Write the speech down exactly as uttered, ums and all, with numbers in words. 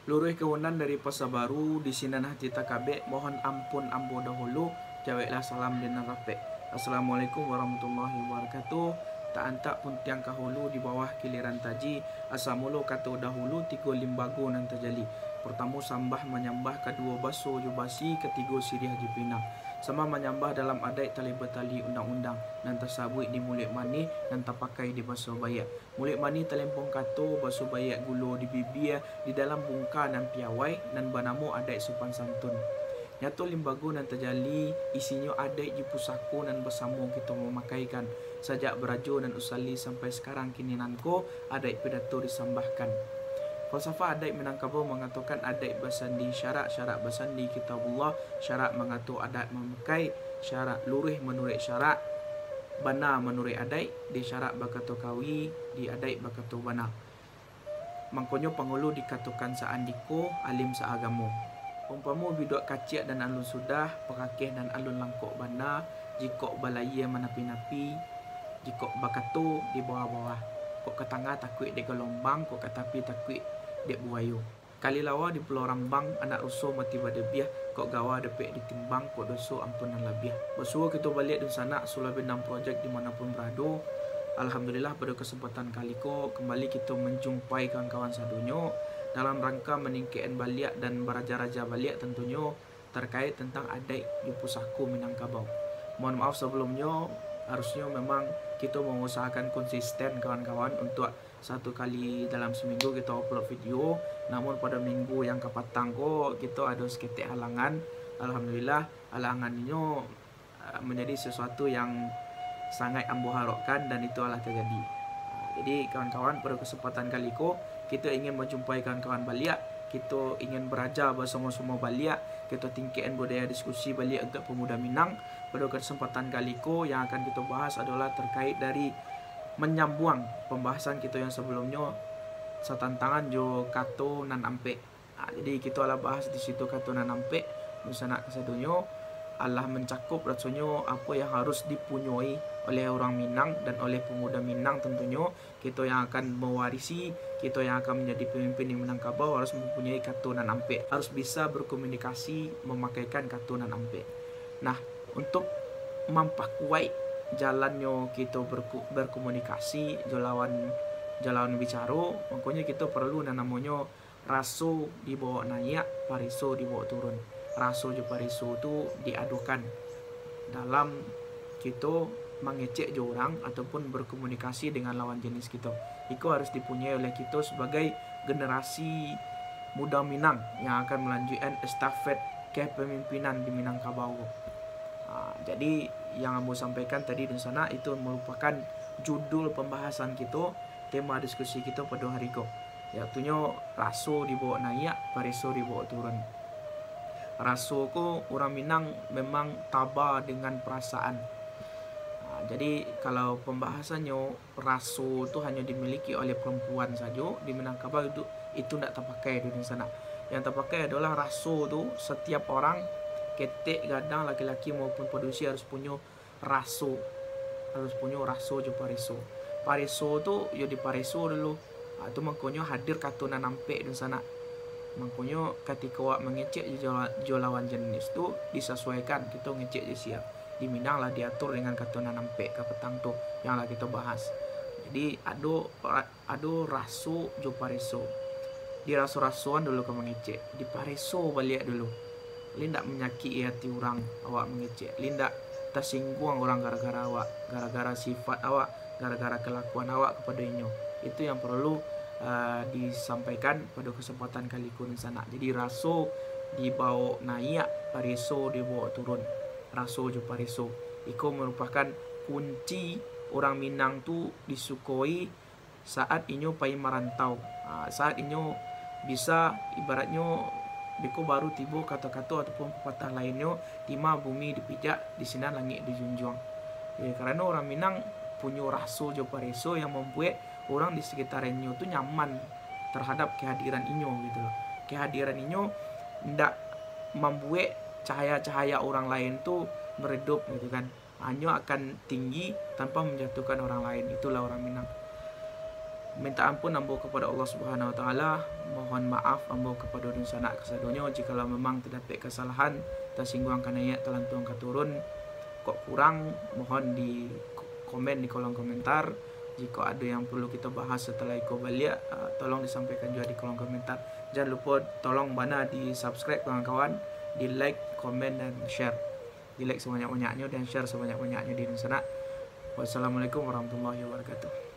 Luruih ka unan dari Pasa Baru, di sinan hati takabek, mohon ampun ambo dahulu, jaweklah salam di nan rapek. Assalamualaikum warahmatullahi wabarakatuh. Tak antak puntiang kahulu di bawah kiliran taji, asa mulo kato dahulu tigo limbago nan tajali. Partamo sambah manyambah, kaduo baso jo basi, katigo siriah jo pinang. Sambah manyambah dalam adaik tali batali undang-undang, nan tasabuik di muluik manih, nan tapakai di baso baiak. Muluik manih talempong kato, baso baiak gulo di bibia, di dalam bungka nan piawai, nan banamo adaik sopan santun. Nyato limbago nan tajali, isinyo adaik jo pusako nan basamo kito mamakaikan, sajak barajo nan usali sampai sakarang kini nan ko, adaik pidato disambahkan. Falsafah adaik Minangkabau mangatokan adaik basandi syarak, syarak basandi Kitabullah, syarak mangato adaik mamakai, syarak luruih manuruik syarak, bana manuruik adaik, di syarak bakato kawi, di adaik bakato bana. Mangkonyo pangulu dikatokan saandiko, alim saagamo. Umpamo biduak kaciak nan alun sudah, pakakeh nan alun langkok bana, jikok balayia manapi-napi, jikok bakato di bawah-bawah, kok ka tangah takuik dek galombang, kok ka tapi takuik dek buayo. Kalilawa di Pulau Rambang, anak ruso mati badebiah, kok gawa dapek ditimbang, kok doso ampun nan labiah. Basuo kito baliak dunsanak Sulabenang Project di mano pun barado. Alhamdulillah, pado kasempatan kali ko, kambali kito manjumpai kawan-kawan sadonyo dalam rangka maningkekan baliak dan baraja-raja baliak tantunyo, tarkait tantang adaik jo pusako Minangkabau. Mohon maaf sabalumnyo, harusnyo memang kito mangusahakan konsisten kawan-kawan untuak satu kali dalam saminggu kito upload video, namun pado minggu yang kapatang ko kito ado saketek halangan. Alhamdulillah, halangan inyo, ah, manjadi sasuatu yang sangaik ambo harokkan dan itu alah tajadi. Ah, jadi kawan-kawan, pado kasempatan kali ko, kito ingin manjumpai kawan-kawan baliak, kito ingin baraja basamo-samo baliak, kito tingkekan budaya diskusi baliak untuak pamuda Minang. Pado kasempatan kali ko, yang akan kito bahas adolah tarkait dari manyambuang pambahasan kito yang sabalumnyo, satantangan jo kato nan ampek. Ha, jadi kito alah bahas di situ kato nan ampek, dunsanak kasadonyo, alah mancakup rasonyo apo yang harus dipunyoi oleh urang Minang dan oleh pamuda Minang tantunyo, kito yang akan mawarisi, kito yang akan manjadi pamimpin di Minangkabau harus mampunyai kato nan ampek, harus bisa berkomunikasi mamakaikan kato nan ampek. Nah, untuk mampakuaik jalannyo kito berku-, berkomunikasi jo lawan, jo lawan bicaro, mangkonyo kito paralu nan namonyo raso dibawa naiak, pareso dibawa turun. Raso jo pareso tu diadokan dalam kito mangecek jo urang ataupun berkomunikasi dengan lawan jenis kito. Iko harus dipunyai oleh kito sabagai generasi muda Minang yang akan malanjuikkan estafet kepemimpinan di Minangkabau. Ha, jadi, yang ambo sampaikan tadi dunsanak itu marupakan judul pambahasan kito, tema diskusi kito pado hari ko, yaitunyo raso dibawa naiak, pareso dibawa turun. Raso ko urang Minang memang taba dengan parasaan. Ha, jadi, kalau pambahasannyo raso tu hanyo dimiliki oleh parampuan sajo di Minangkabau, itu, itu ndak tapakai tu dunsanak. Yang tapakai adolah raso tu, satiap orang, ketek, gadang, laki-laki maupun padusi harus punyo raso. Harus punyo raso jo pareso. Pareso tu yo dipareso dulu. Ha, tu mangkonyo hadir kato nan ampek dunsanak. Mangkonyo katiko awak mangecek jo, jo lawan jenis tu disasuaikan, kito ngecek jo sia. Di Minang lah diatur dengan kato nan ampek kapatang tu yang lah kito bahas. Jadi ado ra-, ado raso jo pareso. Diraso-rasoan dulu ka mangecek, dipareso baliak dulu. Lai ndak manyakik-i ati urang awak mangecek, lai ndak tasingguang urang gara-gara awak, gara-gara sifat awak, gara-gara kalakuan awak kapado inyo. Itu yang paralu, ah, disampaikan pado kasempatan kali ko dunsanak. Jadi raso dibawa naiak, pareso dibawa turun. Raso jo pareso. Iko marupakan kunci urang Minang tu disukoi saat inyo pai marantau. Ha, saat inyo bisa, ibaratnyo, beko baru tibo kato-kato ataupun papatah lainnyo, "Di ma bumi dipijak, di sinan langik dijunjuang." Ya, karano urang Minang punyo raso jo pareso yang mambuek urang di sekitarannyo tu nyaman terhadap kehadiran inyo gitu loh. Kehadiran inyo ndak mambuek cahaya-cahaya urang lain tu meredup gitu kan. Hanyo akan tinggi tanpa manjatuhkan urang lain. Itulah urang Minang. Minta ampun ambo kapado Allah Subhanahu Wa Taala, mohon maaf ambo kapado dunsanak kasadonyo, jikalau memang tadapek kasalahan, tasingguang ka naiak, talantuang ka turun, kok kurang, mohon di komen di kolom komentar. Jikok ado yang perlu kito bahas setelah iko baliak, ah, tolong disampaikan juga di kolom komentar. Jangan lupo tolong bana di-subscribe kawan-kawan, di-like, komen, dan share. Di-like sebanyak-banyaknyo dan share sebanyak-banyaknyo di dunsanak. Wassalamualaikum warahmatullahi wabarakatuh.